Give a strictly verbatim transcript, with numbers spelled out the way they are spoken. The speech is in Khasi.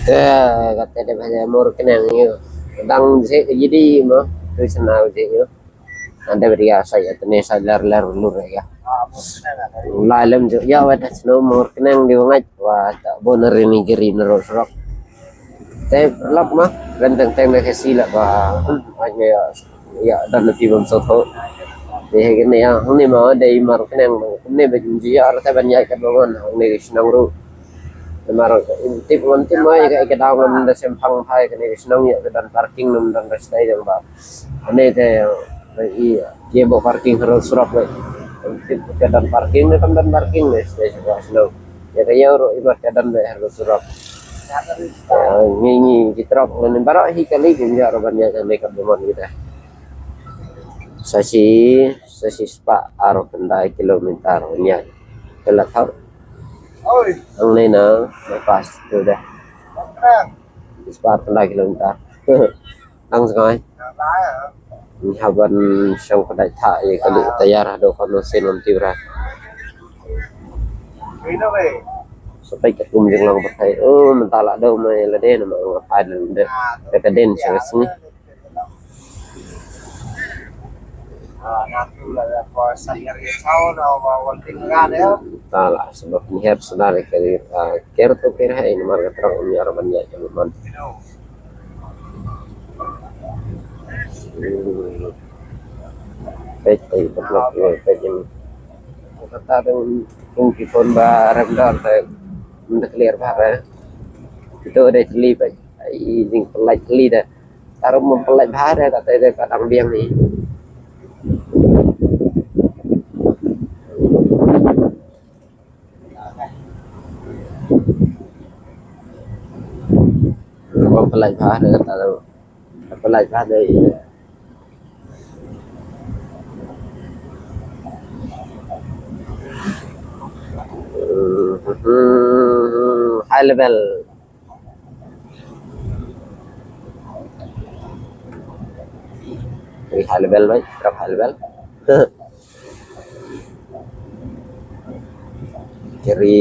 Te kata dei ba mur khnang ïa u. Dang jek ka jidi mo. Tu sana jek ïa u. Anda beri ya saya tene saya ler ler lur ya. Lai lem ju ya wa ta sno mur khnang di wangai wa ta bon ri ni giri na ro surok. Te lap ma ren teng teng na kesi la ba. Hanya ya ya dan na pi bam so tho. Te he kene ya hang ni ma dei mar khnang ma kene ba jin ji ya ar ta ban ya ka ba wan hang ni shnong ru. Mar tip wan tip ma ya ka daw ngam da sem phang phai kene shnong ya ka dan parking ngam dan restai jang ba. Ane te i ye bo parking harus surok le. Tip ka dan parking ne kan dan parking le stai surok shnong. Ya ka ya ro i mar ka dan be harus surok. Ngi ngi ki trok ne bara hi kali kin ya ro ban ya ka ne ka bomon kita. Sa shi sa shi spah ar khyndai kilometer nya. Kala thau. Ang ne na pas tu dah. Spah ar khyndai kilometer. Ang sangai. Ni haban shong kadai tha ye kali tayar hado kono sen lam tiura. Sampai ka kum jeng lang pakai. Oh, mentala do mai lade nama ngapai lade. Ka den sa sini. Tala sebab ni her sedar kali ker tu ker hai ni marga terang umi araban ya jaman. Pek pek pek pek pek ini. Kata dong kung ki phone ba rem dor te. Menda clear ba ba. Itu ada jeli pek. Ai jing pelai jeli dah. Tarum mempelai ba dah kata dia kadang biang ni. Mempelai ba dah kata tu. Mempelai ba dah. High level. High level, high level. Kiri